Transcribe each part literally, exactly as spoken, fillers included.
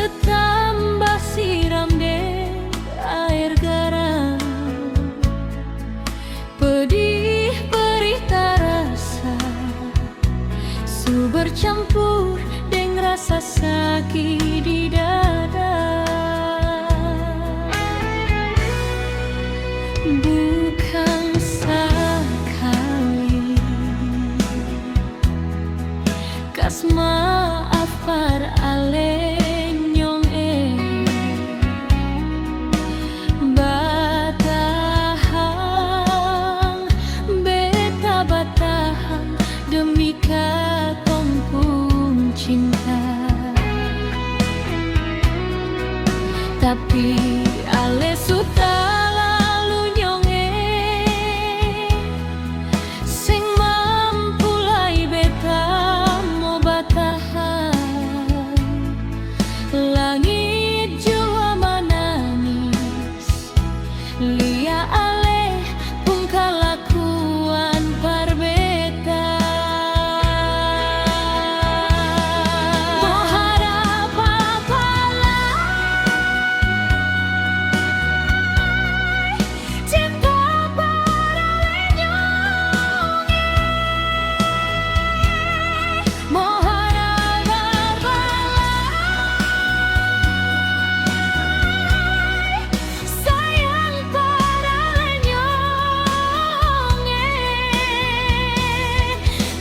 Tambah siram deng aer garam, pedih, perih tarasa, su bercampur deng rasa saki di dada. Bukang sakali. Kas maaf par ale nyong e. Batahang, beta batahang demi katong pung cinta. Tapi ale su talalu nyong e. Seng mampu lai beta mo batahang, langit jua manangis, lia ale pung kalakuan par beta. Mo harap apa lai? Cinta par ale nyong e. Mo harap apa lai? Sayang par ale nyong e.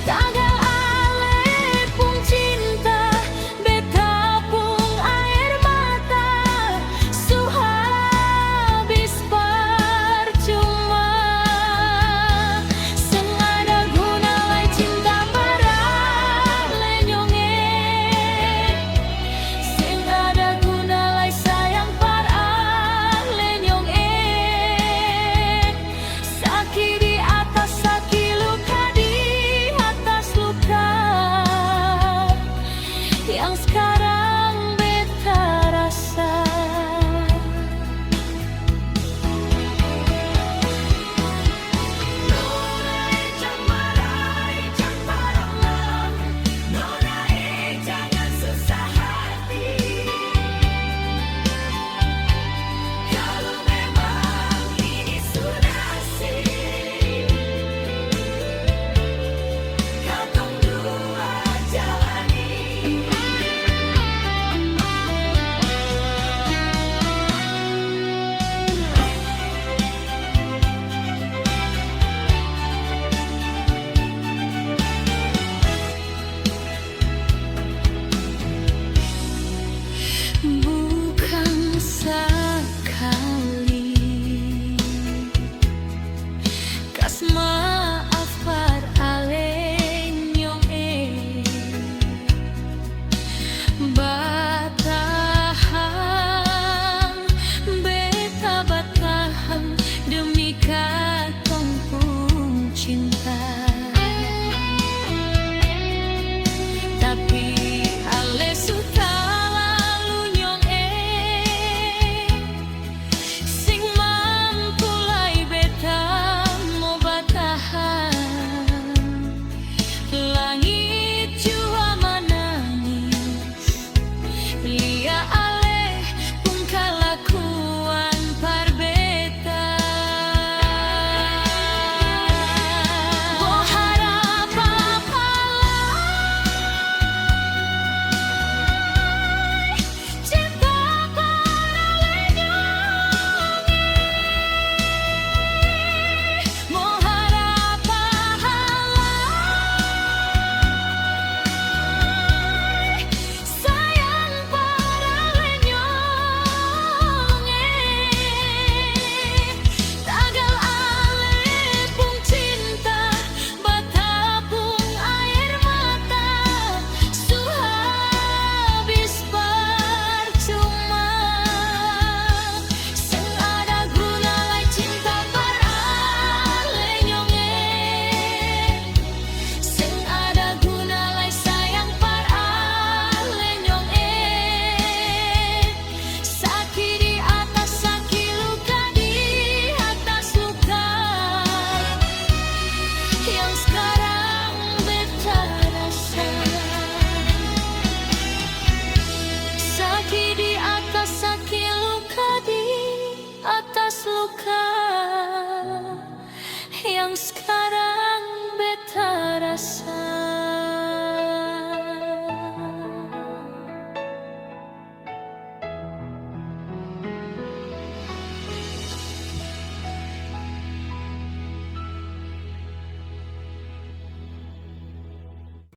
Tagal ale pung cinta, beta pung aer mata su habis parcuma. Seng ada guna lai cinta par ale nyong e. Seng ada guna lai sayang par ale nyong e. Saki di atas saki, luka di atas luka yang skarang beta rasa. Nona e, jang mara e, jang parang lang. Nona e, jangan susah hati. Kalu memang ini su nasib, katong dua jalani. Bukang sakali. Kas maaf par ale nyong e. Batahang, beta batahang demi katong pung cinta. Tapi ale su talalu nyong e. Seng mampu lai beta mo batahang, langit jua manangis.